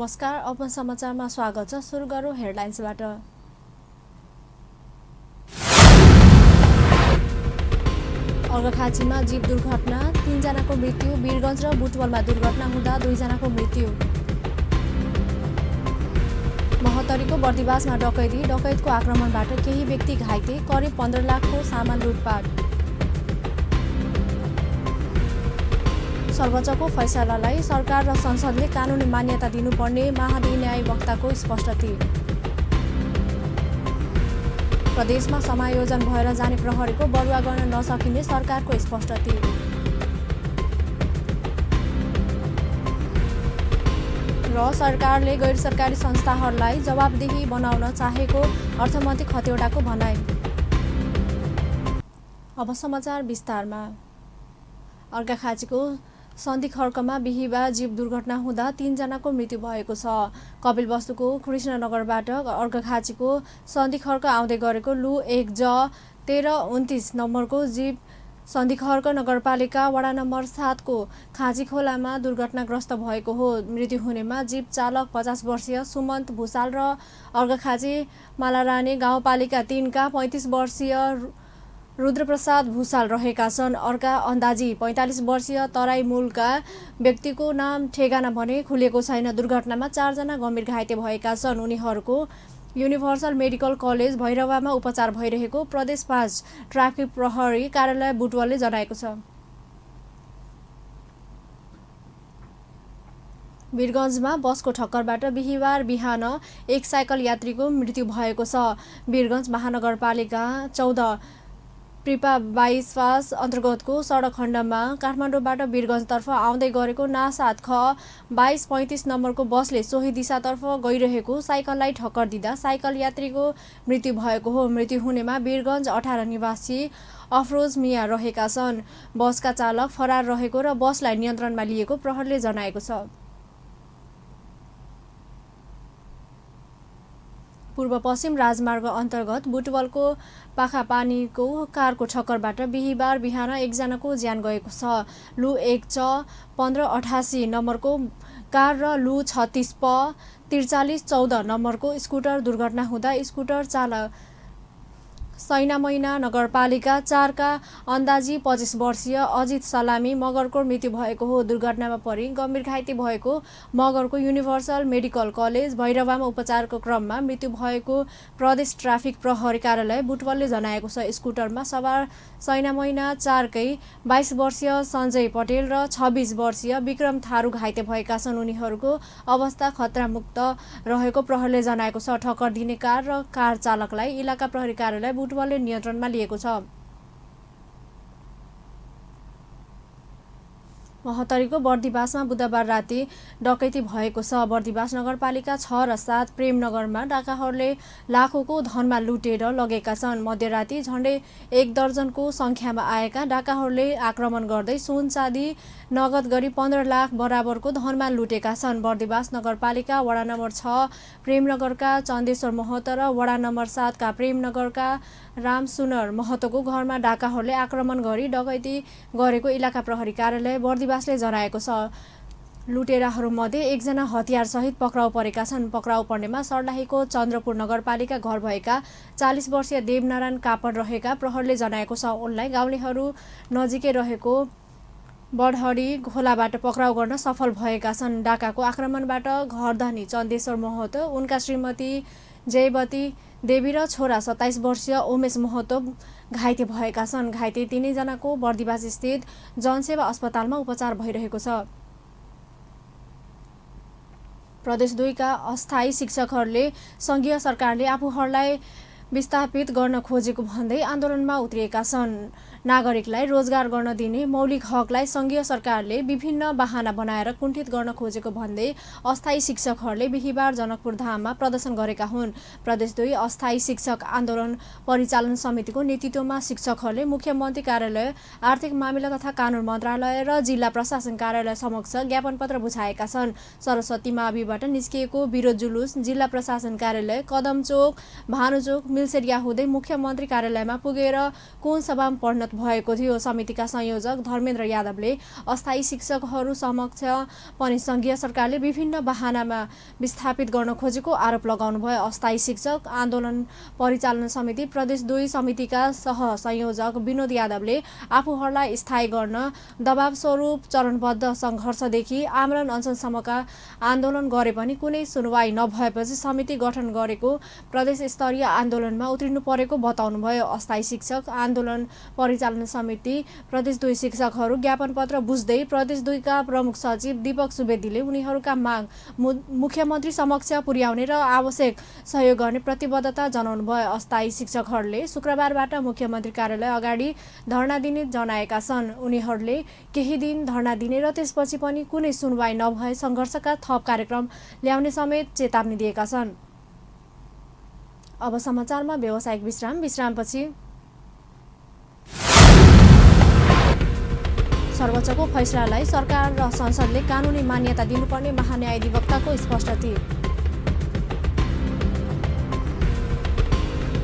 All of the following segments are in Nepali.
नमस्कार, अपन समाचारमा स्वागत छ। सुरु गरौँ हेडलाइन्सबाट। अर्घाखाँचीमा जीव दुर्घटना, 3 जनाको मृत्यु। वीरगञ्ज र बुटवलमा दुर्घटना हुँदा 2 जनाको मृत्यु। महोत्तरीको बर्दिवासमा डकैतको आक्रमणबाट केही व्यक्ति घाइते, करिब 15 लाखको सामान लुटपाट। सर्वोच्चको फैसलालाई सरकार र संसदले कानुनी मान्यता दिनुपर्ने महाधिन्यायवक्ताको स्पष्टति। प्रदेशमा समायोजन भएर जाने प्रहरीको बढुवा गर्न नसकिने सरकारको स्पष्टति। र सरकारले गैर सरकारी संस्थाहरूलाई जवाबदेही बनाउन चाहेको अर्थमन्त्री खतिवडाको भनाइ। अब समाचार विस्तारमा। अर्घाखाँचीको सन्धिखर्कमा बिहिबार जीव दुर्घटना हुँदा 3 जनाको मृत्यु भएको छ। कपिलवस्तुको कृष्णनगरबाट अर्घाखाँचीको सन्धिखर्क आउँदै गरेको लु 1 ज 1329 नम्बरको जीव सन्धिखर्क नगरपालिका वडा नम्बर 7 को खाँची खोलामा दुर्घटनाग्रस्त भएको हो। मृत्यु हुनेमा जीव चालक 50 वर्षीय सुमन्त भूषाल र अर्घाखाँची मालारानी गाउँपालिका 3 का 35 वर्षीय रुद्रप्रसाद भूषाल रहेका छन्। अर्का अन्दाजी 45 वर्षीय तराई मूलका व्यक्तिको नाम ठेगाना भने खुलेको छैन। दुर्घटनामा 4 जना गम्भीर घाइते भएका छन्। उनीहरूको युनिभर्सल मेडिकल कलेज भैरवामा उपचार भइरहेको प्रदेश 5 ट्राफिक प्रहरी कार्यालय बुटवलले जनाएको छ। वीरगञ्जमा बसको ठक्करबाट बिहिबार बिहान एक साइकल यात्रीको मृत्यु भएको छ। वीरगञ्ज महानगरपालिका 14 प्रिपा बाइपास अन्तर्गतको सडक खण्डमा काठमाडौँबाट वीरगञ्जतर्फ आउँदै गरेको ना7 ख 2235 नम्बरको बसले सोही दिशातर्फ गइरहेको साइकललाई ठक्कर दिँदा साइकल यात्रीको मृत्यु भएको हो। मृत्यु हुनेमा वीरगञ्ज 18 निवासी अफरोज मिया रहेका छन्। बसका चालक फरार रहेको र बसलाई नियन्त्रणमा लिएको प्रहरीले जनाएको छ। पूर्व पश्चिम राजमार्ग अन्तर्गत बुटवलको पाखापानीको कारको ठक्करबाट बिहिबार बिहान 1 जनाको ज्यान गएको छ। लु 1 च 1588 नम्बरको कार र लु 36 प 4314 नम्बरको स्कुटर दुर्घटना हुँदा स्कुटर चालक सैनामैना नगरपालिका 4 का अन्दाजी 25 वर्षीय अजित सलामी मगरको मृत्यु भएको हो। दुर्घटनामा परि गम्भीर घाइते भएको मगरको युनिभर्सल मेडिकल कलेज भैरवामा उपचारको क्रममा मृत्यु भएको प्रदेश ट्राफिक प्रहरी कार्यालय बुटवलले जनाएको छ। स्कुटरमा सवार सैनामैना 4 कै 22 वर्षीय सञ्जय पटेल र 26 वर्षीय विक्रम थारू घाइते भएका छन्। उनीहरूको अवस्था खतरामुक्त रहेको प्रहरीले जनाएको छ। ठक्कर दिने कार र कार चालकलाई इलाका प्रहरी कार्यालय बुटवलले नियन्त्रणमा लिएको छ। महोत्तरीको बर्दिवासमा बुधबार राति डकैती भएको छ। बर्दिवास नगरपालिका 6 र 7 प्रेमनगरमा डाकाहरूले लाखौंको धनमा लुटेर लगेका छन्। मध्यराति झण्डै 1 दर्जनको संख्यामा आएका डाकाहरूले आक्रमण गर्दै सुन चाँदी नगद गरी 15 लाख बराबरको धनमा लुटेका छन्। बर्दिवास नगरपालिका वडा नम्बर 6 प्रेमनगरका चन्देश्वर महतो र वडा नम्बर 7 का प्रेमनगरका रामसुनर महतोको घरमा डाकाहरूले आक्रमण गरी डकैती गरेको इलाका प्रहरी कार्यालय बर्दिवासले जनाएको छ। लुटेराहरूमध्ये 1 जना हतियारसहित पक्राउ परेका छन्। पक्राउ पर्नेमा सर्लाहीको चन्द्रपुर नगरपालिका घर भएका 40 वर्षीय देवनारायण कापड रहेका प्रहरीले जनाएको छ। उनलाई गाउँलेहरू नजिकै रहेको बढहडी खोलाबाट पक्राउ गर्न सफल भएका छन्। डाकाको आक्रमणबाट घरधनी चन्देश्वर महतो, उनका श्रीमती जयवती देवी र छोरा 27 वर्षीय उमेश महतो घाइते भएका छन्। घाइते 3 जनाको बर्दिवास स्थित जनसेवा अस्पतालमा उपचार भइरहेको छ। प्रदेश 2 का अस्थायी शिक्षकहरूले संघीय सरकारले आफूहरूलाई विस्थापित गर्न खोजेको भन्दै आन्दोलनमा उत्रिएका छन्। नागरिकलाई रोजगार गर्न दिने मौलिक हकलाई संघीय सरकारले विभिन्न बहाना बनाएर कुण्ठित गर्न खोजेको भन्दै अस्थायी शिक्षकहरूले बिहिबार जनकपुर धाममा प्रदर्शन गरेका हुन्। प्रदेश 2 अस्थायी शिक्षक आन्दोलन परिचालन समितिको नेतृत्वमा शिक्षकहरूले मुख्यमन्त्री कार्यालय, आर्थिक मामिला तथा कानुन मन्त्रालय र जिल्ला प्रशासन कार्यालय समक्ष ज्ञापन पत्र बुझाएका छन्। सरस्वती माविबाट निस्किएको विरोध जुलुस जिल्ला प्रशासन कार्यालय, कदमचोक, भानुचोक, मिल्सेरिया हुँदै मुख्यमन्त्री कार्यालयमा पुगेर कोन सभामा परिणत भएको थियो। समितिका संयोजक धर्मेन्द्र यादवले अस्थायी शिक्षकहरू समक्ष पनि सङ्घीय सरकारले विभिन्न बहानामा विस्थापित गर्न खोजेको आरोप लगाउनुभयो। अस्थायी शिक्षक आन्दोलन परिचालन समिति प्रदेश 2 समितिका सहसंयोजक विनोद यादवले आफूहरूलाई स्थायी गर्न दबाव स्वरूप चरणबद्ध सङ्घर्षदेखि आमरण अनसनसम्मका आन्दोलन गरे पनि कुनै सुनवाई नभएपछि समिति गठन गरेको प्रदेश स्तरीय आन्दोलनमा उत्रिनु परेको बताउनुभयो। अस्थायी शिक्षक आन्दोलन परिचालन समिति प्रदेश 2 शिक्षकहरू ज्ञापन पत्र बुझ्दै प्रदेश 2 का प्रमुख सचिव दीपक सुवेदीले उनीहरूका माग मुख्यमन्त्री समक्ष पुर्याउने र आवश्यक सहयोग गर्ने प्रतिबद्धता जनाउनुभयो। अस्थायी शिक्षकहरूले शुक्रबारबाट मुख्यमन्त्री कार्यालय अगाडि धरना दिने जनाएका छन्। उनीहरूले केही दिन धरना दिने र त्यसपछि पनि कुनै सुनवाई नभए सङ्घर्षका थप कार्यक्रम ल्याउने समेत चेतावनी दिएका छन्। अब समाचारमा व्यावसायिक विश्रामपछि सर्वोच्चको फैसलालाई सरकार र संसदले कानुनी मान्यता दिनुपर्ने महान्यायाधिवक्ताको स्पष्टति।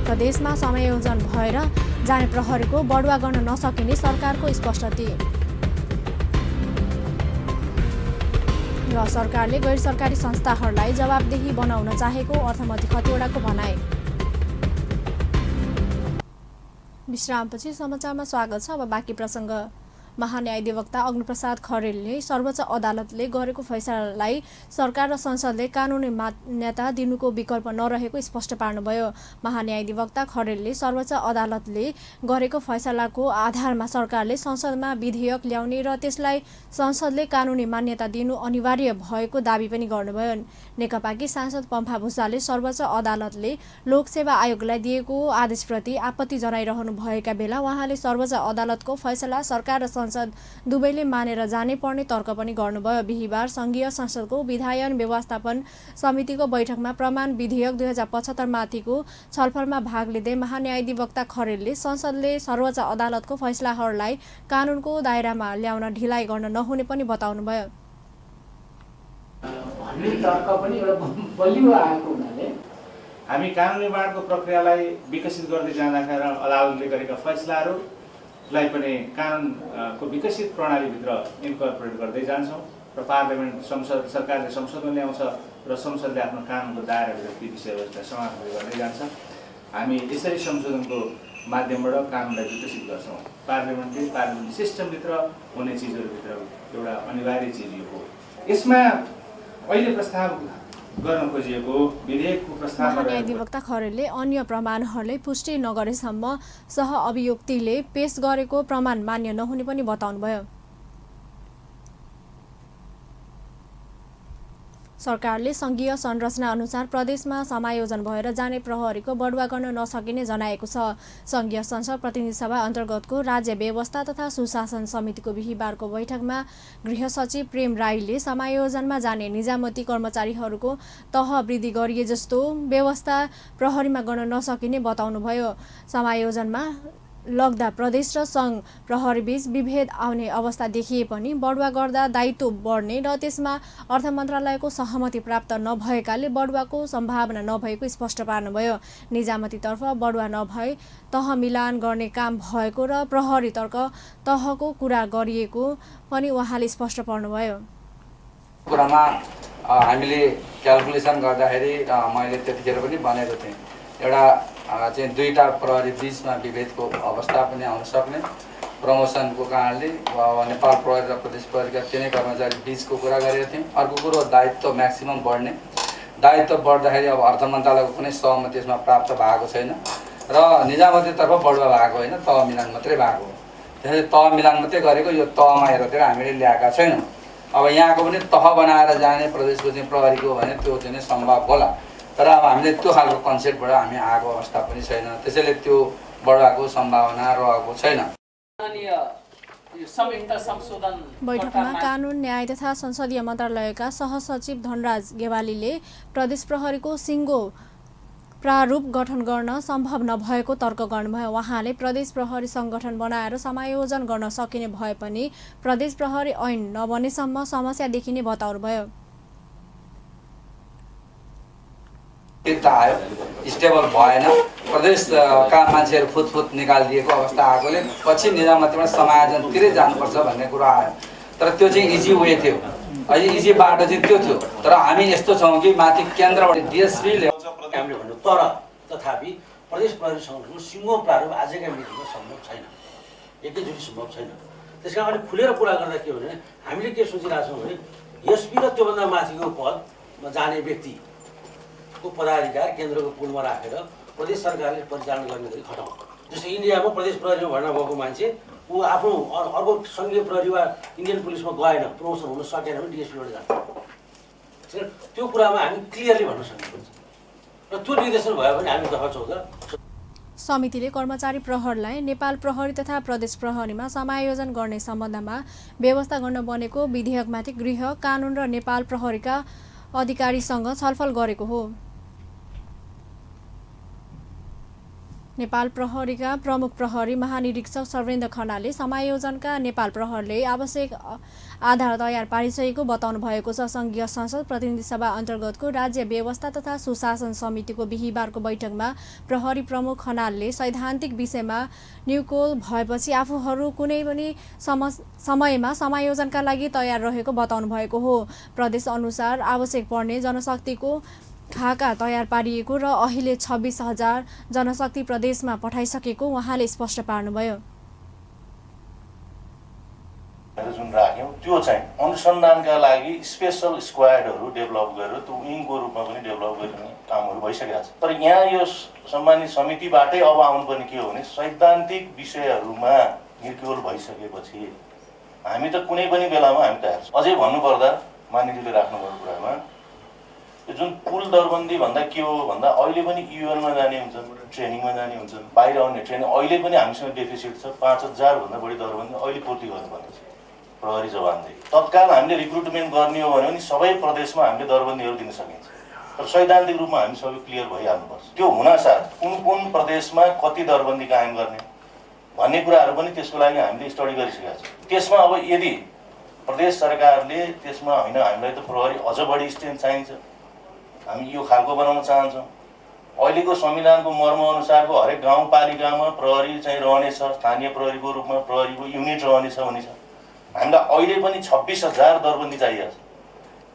प्रदेशमा समायोजन भएर जाने प्रहरीको बढुवा गर्न नसकिने सरकारको स्पष्टति र सरकारले गैर सरकारी संस्थाहरूलाई जवाबदेही बनाउन चाहेको अर्थमन्त्री खतिवडाको भनाई। विश्रामपछि समाचारमा स्वागत छ। अब बाँकी प्रसङ्ग। महान्यायाधिवक्ता अग्निप्रसाद खरेलले सर्वोच्च अदालतले गरेको फैसलालाई सरकार र संसदले कानुनी मान्यता दिनुको विकल्प नरहेको स्पष्ट पार्नुभयो। महान्यायाधिवक्ता खरेलले सर्वोच्च अदालतले गरेको फैसलाको आधारमा सरकारले संसदमा विधेयक ल्याउने र त्यसलाई संसदले कानुनी मान्यता दिनु अनिवार्य भएको दावी पनि गर्नुभयो। नेकपाकी सांसद पम्फा भूषालले सर्वोच्च अदालतले लोकसेवा आयोगलाई दिएको आदेशप्रति आपत्ति जनाइरहनु भएका बेला उहाँले सर्वोच्च अदालतको फैसला सरकार र संसद दुवैले मानेर जानै पर्ने तर्क पनि गर्नुभयो। बिहिबार संघीय संसदको विधायन व्यवस्थापन समितिको बैठकमा प्रमाण विधेयक 2075 माथिको छलफलमा भाग लिँदै महान्यायाधिवक्ता खरेलले संसदले सर्वोच्च अदालतको फैसलाहरूलाई कानुनको दायरामा ल्याउन ढिलाइ गर्न नहुने पनि बताउनुभयो। तर्क पनि एउटा बलियो आएको हुनाले हामी कानुनी निर्माणको प्रक्रियालाई विकसित गर्दै जाँदाखेरि अदालतले गरेका फैसलाहरूलाई पनि कानुनको विकसित प्रणालीभित्र इन्कर्पोरेट गर्दै जान्छौँ र पार्लियामेन्ट संसद सरकारले संसदमा ल्याउँछ र संसदले आफ्नो कानुनको दायराभित्र ती विषयवस्तुलाई समावेश गर्दै जान्छ। हामी यसरी संशोधनको माध्यमबाट कानुनलाई विकसित गर्छौँ। पार्लियामेन्ट्री सिस्टमभित्र हुने चिजहरूभित्र एउटा अनिवार्य चिज यो हो। यसमा अहिले प्रस्ताव गर्न खोजिएको विधेयकको प्रस्ताव महान्यायाधिवक्ता खरेलले अन्य प्रमाणहरूले पुष्टि नगरेसम्म सहअभियुक्तिले पेश गरेको प्रमाण मान्य नहुने पनि बताउनुभयो। सरकारले संघीय संरचना अनुसार प्रदेशमा समायोजन भएर जाने प्रहरीको बढुवा गर्न नसकिने जनाएको छ। संघीय संसद प्रतिनिधि सभा अन्तर्गतको राज्य व्यवस्था तथा सुशासन समितिको बिहिबारको बैठकमा गृह सचिव प्रेम राईले समायोजनमा जाने निजामती कर्मचारीहरूको तह वृद्धि गरिए जस्तो व्यवस्था प्रहरीमा गर्न नसकिने बताउनुभयो। समायोजनमा लग्दा प्रदेश र सङ्घ प्रहरीबीच विभेद आउने अवस्था देखिए पनि बढुवा गर्दा दायित्व बढ्ने र त्यसमा अर्थ मन्त्रालयको सहमति प्राप्त नभएकाले बढुवाको सम्भावना नभएको स्पष्ट पार्नुभयो। निजामतीतर्फ बढुवा नभए तह मिलान गर्ने काम भएको र प्रहरीतर्फ तहको कुरा गरिएको पनि उहाँले स्पष्ट पार्नुभयो। कुरामा हामीले क्याल्कुलेसन गर्दाखेरि मैले त्यतिखेर पनि भनेको थिएँ एउटा चाहिँ दुईटा प्रहरी बीचमा विभेदको अवस्था पनि आउन सक्ने प्रमोसनको कारणले नेपाल प्रहरी र प्रदेश प्रहरीका तिनै कर्मचारी बीचको कुरा गरेका थियौँ। अर्को कुरो दायित्व म्याक्सिमम बढ्ने, दायित्व बढ्दाखेरि अब अर्थ मन्त्रालयको कुनै सहमति यसमा प्राप्त भएको छैन र निजामतीतर्फ बढुवा भएको होइन, तह मिलान मात्रै भएको हो। त्यसैले तह मिलान मात्रै गरेको यो तहमा हेरेर हामीले ल्याएका छैनौँ। अब यहाँको पनि तह बनाएर जाने प्रदेशको चाहिँ प्रहरीको भने त्यो चाहिँ सम्भव होला, तर अब हामीले त्यो खालको कन्सेप्टबाट हामी आएको अवस्था पनि छैन। त्यसैले त्यो बढाको सम्भावना रहेको छैन। बैठकमा कानुन न्याय तथा संसदीय मन्त्रालयका सहसचिव धनराज गेवालीले प्रदेश प्रहरीको सिङ्गो प्रारूप गठन गर्न सम्भव नभएको तर्क गर्नुभयो। उहाँले प्रदेश प्रहरी सङ्गठन बनाएर समायोजन गर्न सकिने भए पनि प्रदेश प्रहरी ऐन नबनेसम्म समस्या देखिने बताउनुभयो। आयो स्टेबल भएन प्रदेशका मान्छेहरू फुतफुत निकालिदिएको अवस्था आएकोले पछि निजामतीमा समायोजनतिरै जानुपर्छ भन्ने कुरा आयो। तर त्यो चाहिँ इजी वे थियो, अहिले इजी बाटो चाहिँ त्यो थियो। तर हामी यस्तो छौँ कि माथि केन्द्रबाट डिएसपीले हामीले भन्नु, तर तथापि प्रदेश प्रहरी सङ्गठनको सिङ्गो प्रारूप आजका मितिमा सम्भव छैन, एकैचोटि सम्भव छैन। त्यस कारण अहिले खुलेर कुरा गर्दा के हो भने हामीले के सोचिरहेछौँ भने एसपी र त्योभन्दा माथिको पदमा जाने व्यक्तिको पदाधिकार केन्द्रको पुलमा राखेर प्रदेश सरकारले परिचालन गर्ने गरी खटाउँ। जस्तै इन्डियामा प्रदेश प्रहरीमा भर्ना भएको मान्छे ऊ आफ्नो अर्को सङ्घीय प्रहरी वा इन्डियन पुलिसमा गएन, प्रमोसन हुन सकेन भने डिएसपीबाट जान्छ। त्यो कुरामा हामी क्लियरली भन्न सक्नुपर्छ र त्यो निर्देशन भयो भने हामी दफा 14 समितिले कर्मचारी प्रहरलाई नेपाल प्रहरी तथा प्रदेश प्रहरीमा समायोजन गर्ने सम्बन्धमा व्यवस्था गर्न बनेको विधेयकमाथि गृह कानुन र नेपाल प्रहरीका अधिकारीसँग छलफल गरेको हो। नेपाल प्रहरीका प्रमुख प्रहरी महानिरीक्षक सर्वेन्द्र खनालले समायोजनका नेपाल प्रहरले आवश्यक आधार तयार पारिसकेको बताउनु भएको छ। सङ्घीय संसद प्रतिनिधि सभा अन्तर्गतको राज्य व्यवस्था तथा सुशासन समितिको बिहिबारको बैठकमा प्रहरी प्रमुख खनालले सैद्धान्तिक विषयमा न्युकोल भएपछि आफूहरू कुनै पनि समयमा समायोजनका लागि तयार रहेको बताउनु भएको हो। प्रदेश अनुसार आवश्यक पर्ने जनशक्तिको खाका तयार पारिएको र अहिले 26,000 जनशक्ति प्रदेशमा पठाइसकेको उहाँले स्पष्ट पार्नुभयो। जुन राख्यौँ त्यो चाहिँ अनुसन्धानका लागि स्पेसल स्क्वाडहरू डेभलप गरेर त्यो विङको रूपमा पनि डेभलप गर्ने कामहरू भइसकेको छ। तर यहाँ यो सम्मानित समितिबाटै अब आउनुपर्ने के हो भने सैद्धान्तिक विषयहरूमा निर्क्युल भइसकेपछि हामी त कुनै पनि बेलामा हामी तयार छौँ। अझै भन्नुपर्दा मानिसले राख्नुभएको कुरामा यो जुन पुल दरबन्दी भन्दा के हो भन्दा अहिले पनि युएनमा जाने हुन्छन्, ट्रेनिङमा जाने हुन्छन्, बाहिर आउने ट्रेनिङ अहिले पनि हामीसँग डेफिसिट छ। 5,000 भन्दा बढी दरबन्दी अहिले पूर्ति गर्नुपर्ने छ प्रहरी जवानले। तत्काल हामीले रिक्रुटमेन्ट गर्ने हो भने पनि सबै प्रदेशमा हामीले दरबन्दीहरू दिन सकिन्छ। तर सैद्धान्तिक रूपमा हामी सबै क्लियर भइहाल्नुपर्छ। त्यो हुनासाथ कुन कुन प्रदेशमा कति दरबन्दी कायम गर्ने भन्ने कुराहरू पनि त्यसको लागि हामीले स्टडी गरिसकेका छौँ। त्यसमा अब यदि प्रदेश सरकारले त्यसमा होइन हामीलाई त प्रहरी अझ बढी स्ट्रेन्थ चाहिन्छ, हामी यो खालको बनाउन चाहन्छौँ, अहिलेको संविधानको मर्मअनुसारको हरेक गाउँपालिकामा प्रहरी चाहिँ रहनेछ, स्थानीय प्रहरीको रूपमा प्रहरीको युनिट रहनेछ भने छ। हामीलाई अहिले पनि 26,000 दरबन्दी चाहिएको छ।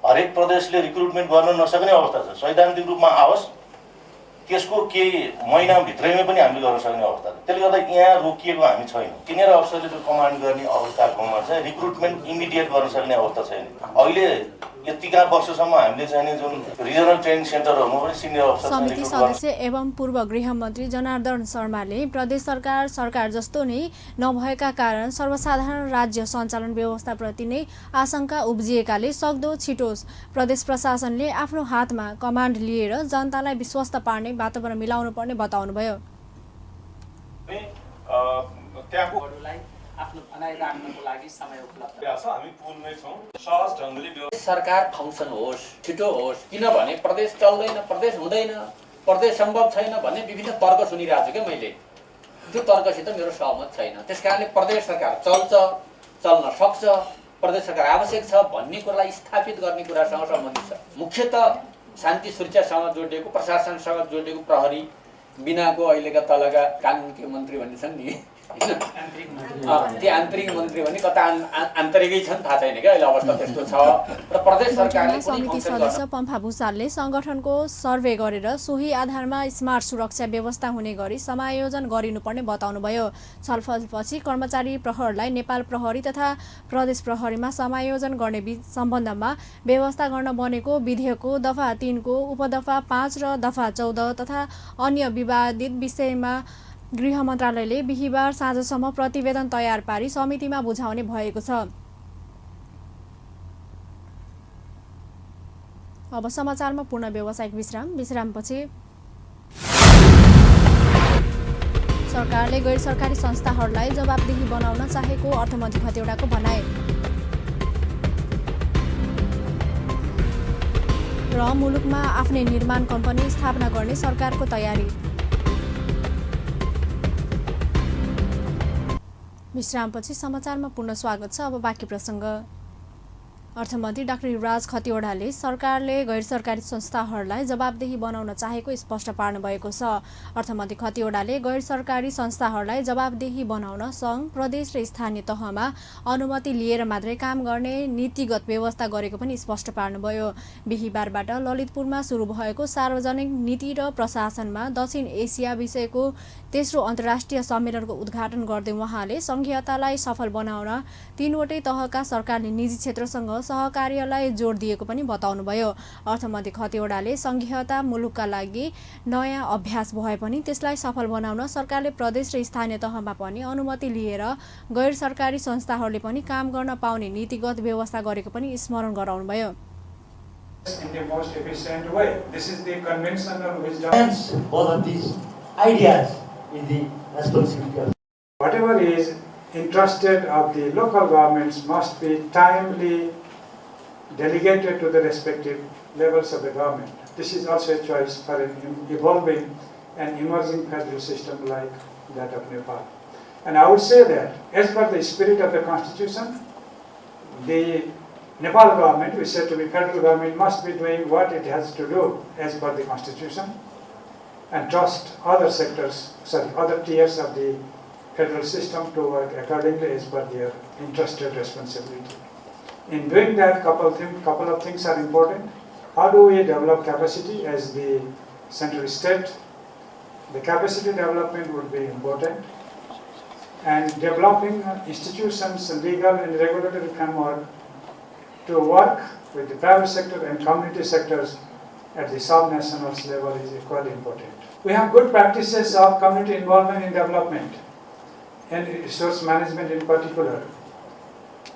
हरेक प्रदेशले रिक्रुटमेन्ट गर्न नसक्ने अवस्था छ। सैद्धान्तिक रूपमा आओस्, त्यसको केही महिनाभित्रैमै पनि हामीले गर्न सक्ने अवस्था छ। त्यसले गर्दा यहाँ रोकिएको हामी छैनौँ। सिनियर अफिसरले त्यो कमान्ड गर्ने अवस्थाकोमा चाहिँ रिक्रुटमेन्ट इमिडिएट गर्न सक्ने अवस्था छैन। अहिले यतिका वर्षसम्म हामीले चाहिँ जुन रिजनल ट्रेनिङ सेन्टरहरूमा पनि सिनियर अफिसर समिति सदस्य एवं पूर्व गृहमन्त्री जनार्दन शर्माले प्रदेश सरकार जस्तो नै नभएका कारण सर्वसाधारण राज्य सञ्चालन व्यवस्थाप्रति नै आशंका उब्जिएकाले सक्दो छिटो प्रदेश प्रशासनले आफ्नो हातमा कमान्ड लिएर जनतालाई विश्वस्त पार्ने वातावरण मिलाउनु पर्ने बताउनुभयो। आफ्नो भनाइ राख्नको लागि समय उपलब्ध छ। हामी पुलमै छौँ, सहज ढङ्गले सरकार फङ्सन होस्, छिटो होस्। किनभने प्रदेश चल्दैन, प्रदेश हुँदैन, प्रदेश सम्भव छैन भन्ने विभिन्न तर्क सुनिरहेको छु क्या मैले। त्यो तर्कसित मेरो सहमत छैन। त्यस कारणले प्रदेश सरकार चल्छ, चल्न सक्छ, प्रदेश सरकार आवश्यक छ भन्ने कुरालाई स्थापित गर्ने कुरासँग सम्बन्धित छ। मुख्यतः शान्ति सुरक्षासँग जोडिएको, प्रशासनसँग जोडिएको प्रहरी बिनाको अहिलेका तलका कानुनका मन्त्री भन्ने छन् नि, त्यो आन्तरिक मन्त्री भने कता आन्तरिकै छन् थाहा छैन क्या अहिले अवस्था त्यस्तो छ। र प्रदेश सरकारले समिति सदस्य पम्फा भूषालले संगठनको सर्वे गरेर सोही आधारमा स्मार्ट सुरक्षा व्यवस्था हुने गरी समायोजन गरिनुपर्ने बताउनुभयो। छलफलपछि कर्मचारी प्रहरलाई नेपाल प्रहरी तथा प्रदेश प्रहरीमा समायोजन गर्ने सम्बन्धमा व्यवस्था गर्न बनेको विधेयकको दफा 3 को उपदफा 5 र दफा 14 तथा अन्य विवादित विषयमा गृह मन्त्रालयले बिहिबार साँझसम्म प्रतिवेदन तयार पारी समितिमा बुझाउने भएको छ। अब समाचारमा पूर्ण व्यावसायिक विश्रामपछि सरकारले गैर सरकारी संस्थाहरूलाई जवाबदेही बनाउन चाहेको अर्थमन्त्री खतिवडाको भनाइ र मुलुकमा आफ्नै निर्माण कम्पनी स्थापना गर्ने सरकारको तयारी। विश्रामपछि समाचारमा पुनः स्वागत छ। अब बाँकी प्रसङ्ग। अर्थमन्त्री डाक्टर युवराज खतिवड़ाले सरकारले गैर सरकारी संस्थाहरूलाई जवाबदेही बनाउन चाहेको स्पष्ट पार्नु भएको छ। अर्थमन्त्री खतिवड़ाले गैर सरकारी संस्थाहरूलाई जवाबदेही बनाउन सङ्घ, प्रदेश र स्थानीय तहमा अनुमति लिएर मात्रै काम गर्ने नीतिगत व्यवस्था गरेको पनि स्पष्ट पार्नुभयो। बिहिबारबाट ललितपुरमा सुरु भएको सार्वजनिक नीति र प्रशासनमा दक्षिण एसिया विषयको तेस्रो अन्तर्राष्ट्रिय सम्मेलनको उद्घाटन गर्दै उहाँले सङ्घीयतालाई सफल बनाउन तीनवटै तहका सरकारले निजी क्षेत्रसँग सहकार्यलाई जोड दिएको पनि बताउनुभयो। अर्थमन्त्री खतिवड़ाले सङ्घीयता मुलुकका लागि नयाँ अभ्यास भए पनि त्यसलाई सफल बनाउन सरकारले प्रदेश र स्थानीय तहमा पनि अनुमति लिएर गैर सरकारी संस्थाहरूले पनि काम गर्न पाउने नीतिगत व्यवस्था गरेको पनि स्मरण गराउनुभयो। In the most efficient way. This is the conventional wisdom. Hence, both of these ideas is the responsibility of Whatever is entrusted of the local governments must be timely delegated to the respective levels of the government. This is also a choice for an evolving and emerging federal system like that of Nepal. And I would say that as per the spirit of the constitution, the Nepal government, which is said to be federal government, must be doing what it has to do as per the constitution and trust other other tiers of the federal system to work accordingly as per their entrusted responsibility. In doing that, couple of things are important. How do we develop capacity as the central state? The capacity development would be important. And developing institutions, legal and regulatory framework to work with the private sector and community sectors at the sub-nationals level is equally important. We have good practices of community involvement in development and resource management in particular.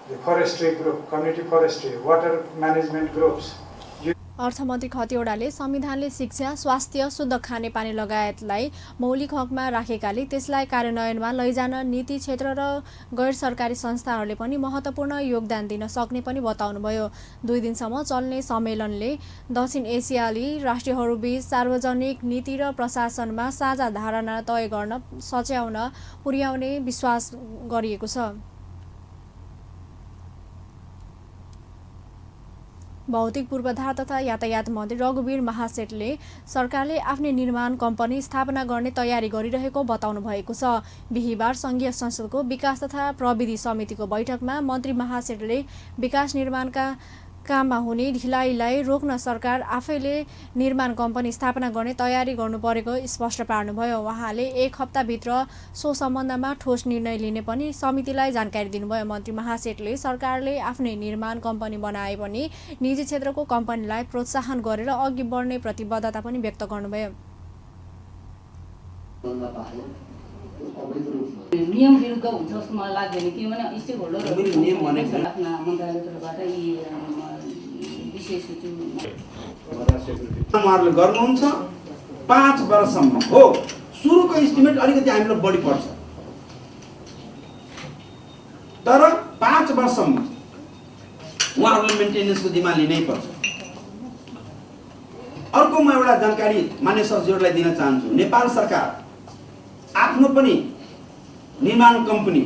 The forestry group, community forestry, water management groups. अर्थमन्त्री खतिवड़ाले संविधानले शिक्षा, स्वास्थ्य, शुद्ध खानेपानी लगायतलाई मौलिक हकमा राखेकाले त्यसलाई कार्यान्वयनमा लैजान नीति क्षेत्र र गैर सरकारी संस्थाहरूले पनि महत्त्वपूर्ण योगदान दिन सक्ने पनि बताउनुभयो। 2 दिनसम्म चल्ने सम्मेलनले दक्षिण एसियाली राष्ट्रहरूबीच सार्वजनिक नीति र प्रशासनमा साझा धारणा तय गर्न सच्याउन पुर्याउने विश्वास गरिएको छ। भौतिक पूर्वाधार तथा यातायात मन्त्री रघुवीर महासेठले सरकारले आफ्नै निर्माण कम्पनी स्थापना गर्ने तयारी गरिरहेको बताउनु भएको छ। बिहिबार संघीय संसदको विकास तथा प्रविधि समितिको बैठकमा मन्त्री महासेठले विकास निर्माणका काममा हुने ढिलाइलाई रोक्न सरकार आफैले निर्माण कम्पनी स्थापना गर्ने तयारी गर्नु परेको स्पष्ट पार्नुभयो। उहाँले 1 हप्ताभित्र सो सम्बन्धमा ठोस निर्णय लिने पनि समितिलाई जानकारी दिनुभयो। मन्त्री महासेठले सरकारले आफ्नै निर्माण कम्पनी बनाए पनि निजी क्षेत्रको कम्पनीलाई प्रोत्साहन गरेर अघि बढ्ने प्रतिबद्धता पनि व्यक्त गर्नुभयो। नियम विरुद्ध हुन्छ जस्तो मलाई लाग्दैन, किनभने स्टेक होल्डरहरू नियम भनेको आफ्ना मन्त्रालयबाट यी विशेष उहाँहरूले गर्नुहुन्छ 5 वर्षसम्म हो। सुरुको इस्टिमेट अलिकति हामीलाई बढी पर्छ, तर 5 वर्षसम्म उहाँहरूले मेन्टेनेन्सको जिम्मा लिनै पर्छ। अर्को म एउटा जानकारी मान्य सचिवहरूलाई दिन चाहन्छु। नेपाल सरकार आफ्नो पनि निर्माण कम्पनी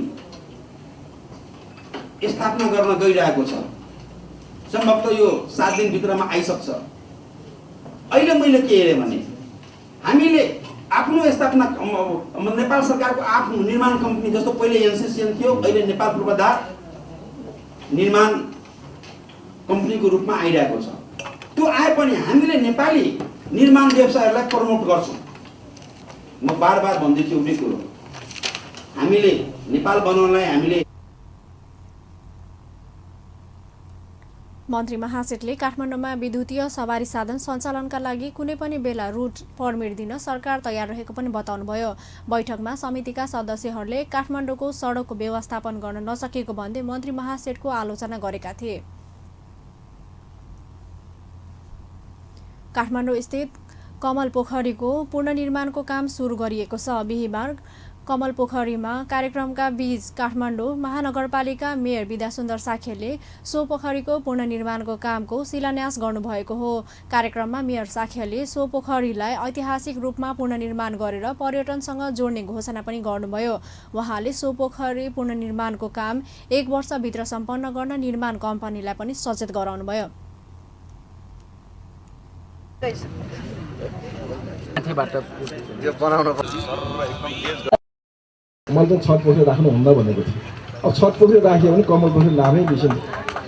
स्थापना गर्न गइरहेको छ। सम्भवतः यो 7 दिनभित्रमा आइसक्छ। अहिले मैले के हेरेँ भने हामीले आफ्नो स्थापना नेपाल सरकारको आफ्नो निर्माण कम्पनी जस्तो पहिले एनसीसीएन थियो, अहिले नेपाल पूर्वाधार निर्माण कम्पनीको रूपमा आइरहेको छ। त्यो आए पनि हामीले नेपाली निर्माण व्यवसायहरूलाई प्रमोट गर्छौँ। म बार भन्दैछु उनी कुरो, हामीले नेपाल बनाउनलाई हामीले। मन्त्री महासेठले काठमाडौँमा विद्युतीय सवारी साधन सञ्चालनका लागि कुनै पनि बेला रुट पर्मिट दिन सरकार तयार रहेको पनि बताउनुभयो। बैठकमा समितिका सदस्यहरूले काठमाडौँको सडकको व्यवस्थापन गर्न नसकेको भन्दै मन्त्री महासेठको आलोचना गरेका थिए। काठमाडौँ स्थित कमल पोखरीको पुनर्निर्माणको काम सुरु गरिएको छ। बिहिबार कमल पोखरीमा कार्यक्रमका बीच काठमाडौँ महानगरपालिका मेयर विद्यासुन्दर साखेले सो पोखरीको पुनर्निर्माणको कामको शिलान्यास गर्नुभएको हो। कार्यक्रममा मेयर साखेले सो पोखरीलाई ऐतिहासिक रूपमा पुनर्निर्माण गरेर पर्यटनसँग जोड्ने घोषणा पनि गर्नुभयो। उहाँले सो पोखरी पुनर्निर्माणको काम 1 वर्षभित्र सम्पन्न गर्न निर्माण कम्पनीलाई पनि सचेत गराउनुभयो। मैले त छत पोखरी राख्नुहुन्न भनेको थिएँ। अब छत पोखरी राख्यो भने कमल पोखरी नामै बिर्सिन्छ।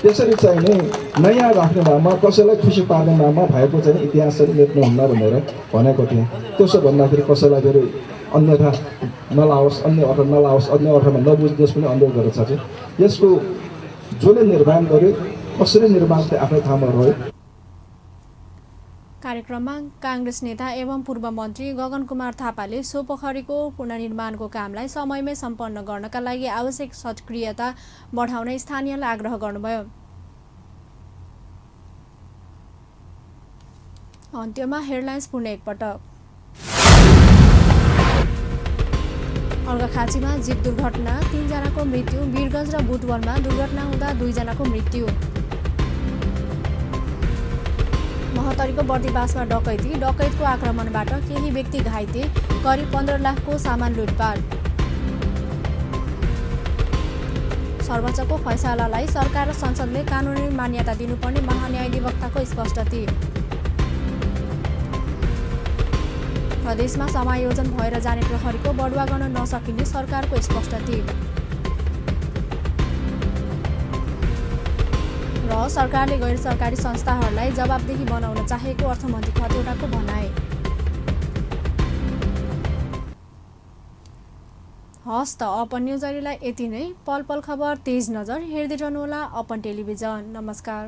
त्यसरी चाहिँ नि नयाँ राख्ने नाममा कसैलाई खुसी पार्ने नाममा भएको चाहिँ इतिहास चाहिँ लेख्नुहुन्न भनेर भनेको थिएँ। त्यसो भन्दाखेरि कसैलाई फेरि अन्यथा नलाओस्, अन्य अर्थ नलाओस्, अन्य अर्थमा नबुझ्नुहोस् पनि अनुरोध गरेको छ। चाहिँ यसको जसले निर्माण गर्यो कसरी निर्माण चाहिँ आफ्नै ठाउँमा रह्यो। कार्यक्रममा कांग्रेस नेता एवं पूर्व मन्त्री गगन कुमार थापाले सो पोखरीको पुनर्निर्माणको कामलाई समयमै सम्पन्न गर्नका लागि आवश्यक सक्रियता बढाउन स्थानीयलाई आग्रह गर्नुभयो। अन्त्यमा हेडलाइन्स पुनः एकपटक। अर्घाखाँचीमा जीप दुर्घटना, 3 जनाको मृत्यु। वीरगञ्ज र बुटवलमा दुर्घटना हुँदा 2 जनाको मृत्यु। महतरीको बर्दिवासमा डकैतको आक्रमणबाट केही व्यक्ति घाइते, करिब 15 लाखको सामान लुटपाट। सर्वोच्चको फैसलालाई सरकार र संसदले कानुनी मान्यता दिनुपर्ने महान्यायाधिवक्ताको स्पष्टति। प्रदेशमा समायोजन भएर जाने प्रहरीको बढुवा गर्न नसकिने सरकारको स्पष्टति। र सरकारले गैर सरकारी संस्थाहरूलाई जवाबदेही बनाउन चाहेको अर्थमन्त्री खतिवड़ाको भनाइ। हस् त अपन न्युज अहिलेलाई यति नै। पल पल खबर तेज नजर हेर्दै रहनुहोला अपन टेलिभिजन। नमस्कार।